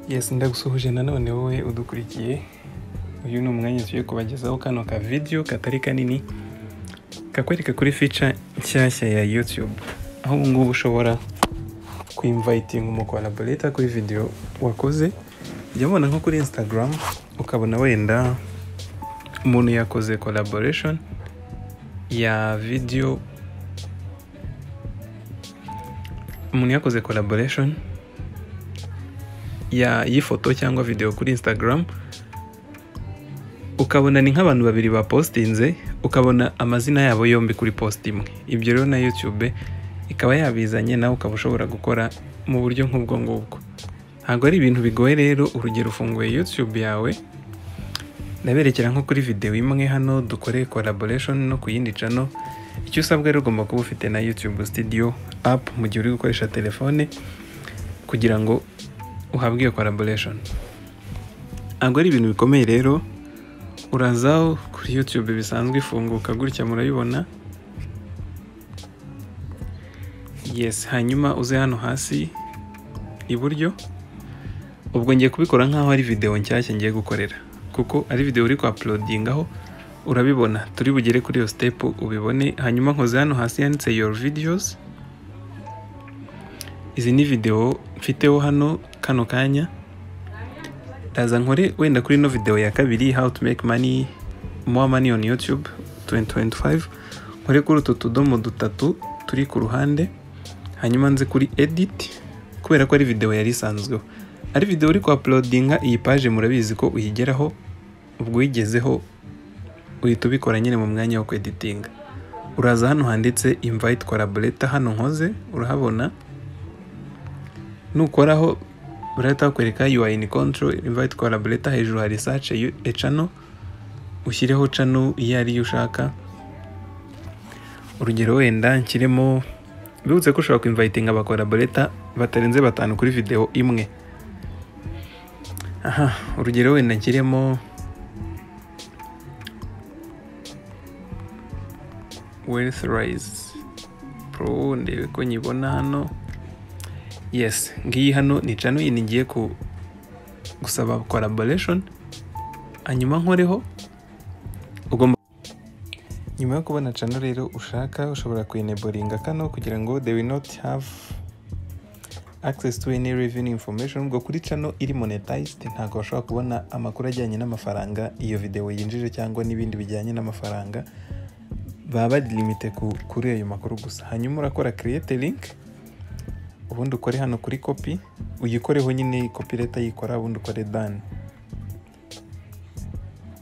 Yes, ndagusuhuje nanone wowe udukurikiye. Uyu ni umwanya tugiye kubagezaho kano ka video katari kanini kakwereka kuri feature nshyashya ya YouTube, aho ubu ngubu ushobora kuinvitinga umucollaborator kuri video wakoze. Jya ubona nko kuri Instagram ukabona wenda umuntu yakoze collaboration ya video, umuntu yakoze collaboration ya y'ifoto cyangwa video kuri Instagram, ukabona ni nk'abantu babiri bapostinze, ukabona amazina yabo yombi kuri post imwe. Ibyo rero na YouTube ikaba yabizanye, nawe ukaba ushobora gukora mu buryo nk'ubwo ngubwo. Ntabwo ari ibintu bigoye rero. Urugero, ufunguye YouTube yawe, ndaberekera nko kuri video imwe hano dukore collaboration no ku yindi channel. Icyo usabwa rero, ugomba kuba ufite na YouTube Studio app mu gihe uri gukoresha telefone kugira ngo uhabwe iyo collaboration. Ntabwo ari ibintu bikomeye rero. Uraza kuri YouTube bisanzwe, ifunguka gutya, murabibona. Yes, hanyuma uze hano hasi iburyo. Ubwo ngiye kubikora nk'aho ari video nshyashya ngiye gukorera, kuko ari video uri ku-uploadingaho, urabibona. Turi bugere kuri iyo step ubibone. Hanyuma nkoze hano hasi handitse your videos. Izi ni video mfiteho hano kano kanya. Ndaza nkore wenda kuri ino video ya kabiri, how to make money, more money on YouTube 2025. Nkore kuri utu tudomo dutatu turi ku ruhande, hanyuma nze kuri edit. Kubera ko ari video yari isanzweho, ari video uri ku-uploadinga, iyi page murabizi ko uyigeraho. Ubwo uyigezeho uhita ubikora nyine mu mwanya wo kweditinga. Uraza hano handitse invite collaborator, hano nkoze, urahabona. Nukoraho barahita bakwereka you are in control, invite collaborator. Hejuru hari search a channel, ushyireho channel iyo ariyo ushaka. Urugero wenda nshyiremo, bibutse ko ushobora kuinvitinga aba collaborator batarenze batanu kuri video imwe. Aha, urugero wenda nshyiremo Wealth Rise Pro, ndebe ko nyibona hano. Yes, ngiyi hano ni channel yindi ngiye ku gusaba collaboration, hanyuma nkoreho. Ugomba nyuma yo kubona channel rero ushaka, ushobora kuenablinga kano kugira ngo they will not have access to any revenue information. Ubwo kuri channel iri monetized ntabwo bashobora kubona amakuru ajyanye n'amafaranga iyo video yinjije cyangwa n'ibindi bijyanye n'amafaranga, baba bari limité kuri ayo makuru gusa. Hanyuma urakora create link, ubundi ukore hano kuri copy, uyikoreho nyine copy leta yikora, ubundi ukore done.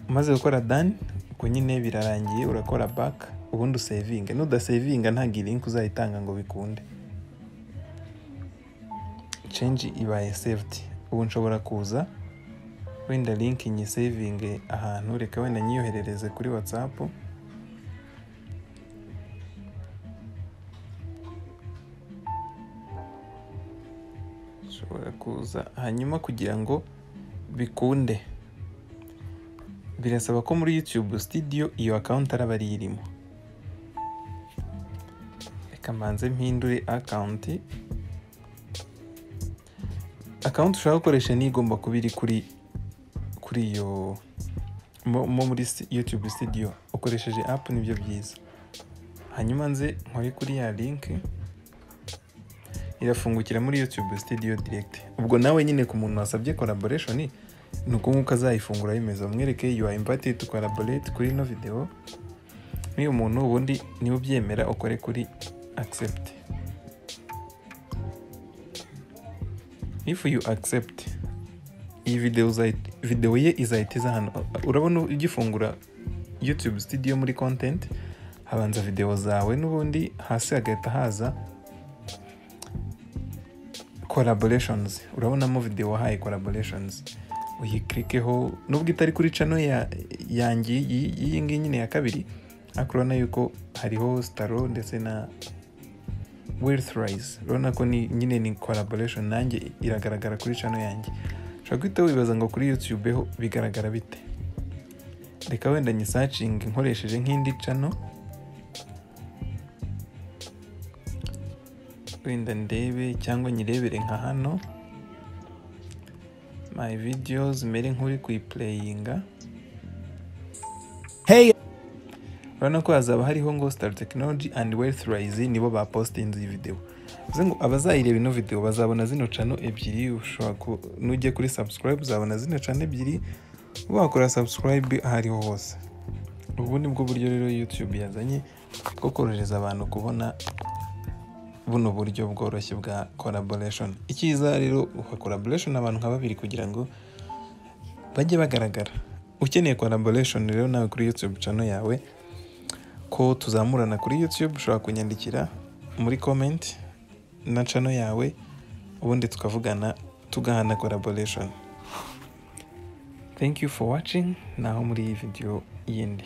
Umaze gukora done, ubwo nyine birarangiye, urakora back, ubundi usavinge. Nudasavinga ntabwo iyi link uzayitanga ngo bikunde. Change ibaye saved. Ubu nshobora kuza wenda link nyisavinge ahantu, reka wenda nyiyoherereze kuri WhatsApp. Nshobora kuza, hanyuma kugira ngo bikunde birasaba ko muri YouTube Studio iyo account araba ari irimo. Reka mbanze mpindure account. Account ushaka gukoresha ni igomba kuba iri kuri iyo mo muri YouTube Studio. Ukoresheje app nibyo byiza. Hanyuma nze nkore kuri ya link, irafungukira muri YouTube Studio direct. Ubwo nawe nyine ku muntu wasabye collaboration ni uko nguko azayifungura bimeze, umwereke you are invited to collaborate kuri ino video. N'uyu muntu ubundi niba ubyemera ukore kuri accept. If you accept, iyi video video ye izahita iza hano. Urabona ugifungura YouTube Studio muri content habanza video zawe, n'ubundi hasi hagahita haza collaborations. Urabonamo video wahaye collaborations, uyiklikeho nubwo itari kuri channel ya yanjye iyi ngiyi nyine ya kabiri, ariko urabona yuko hariho Staro ndetse na Wealth Rise. Urabona ko ni nyine ni collaboration, nanjye iragaragara kuri channel yanjye. Ushobora guhita wibaza ngo kuri YouTube ho bigaragara bite? Reka wenda nyisearching nkoresheje nk'indi channel, wenda ndebe cyangwa nyirebere nka hano. My videos, mere nk'uri kuyiplayinga. Hey, Urabona ko hazaba hariho ngo Star Technology and Wealth Rise nibo bapostinze iyi video. Bivuze ngo abazayireba ino video bazabona zino channel ebyiri. Ushobora nujya kuri subscribe uzabona zino channel ebyiri, wakora subscribe aho ariho hose. Ubu ni bwo buryo rero YouTube yazanye bwo korohereza abantu kubona buno buryo bworoshye bwa collaboration. Icyiza rero uha collaboration abantu nka babiri kugira ngo bajye bagaragara. Ukeneye collaboration rero nawe kuri YouTube channel yawe, ko tuzamurana kuri YouTube, ushobora kunyandikira muri comment na channel yawe, ubundi tukavugana tugahana collaboration. Thank you for watching. Naho muri iyi video yindi.